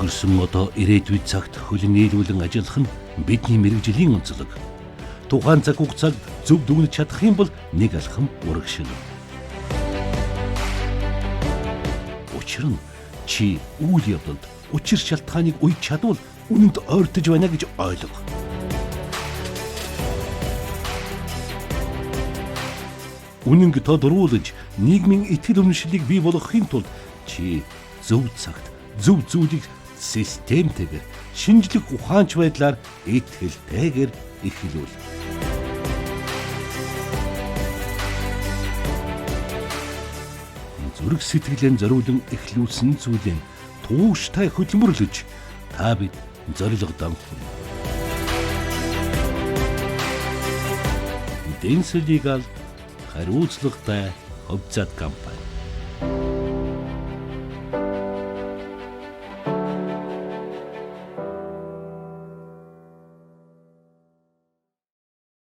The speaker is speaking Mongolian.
Өнгөрсөн, одоо, ирээдүйн цагт хөлн нийлүүлэн ажиллах нь бидний мэргэжлийн онцлог. Тухайн цаг хугацааг зөв дүгнэж чадах юм бол нэг алхам урагшина. Учир нь чи үйл явдалд учир шалтгааныг уйж чадвал үнэнд ойртож байна гэж ойлго. Үнэнг тодруулж нийгмийн итгэл үнэмшлийг бий болгохын тулд чи зөв цагт зөв зүйлийг системтэйгээр, шинжлэх ухаанч байдлаар, итгэлтэйгээр эхлүүл. Зүрх сэтгэлээ зориулан эхлүүлсэн зүйлээ тууштай хөдөлмөрлөж та бид зорилгодоо хүрнэ. Дэнсэлигаал хариуцлагатай хувьцаат компани.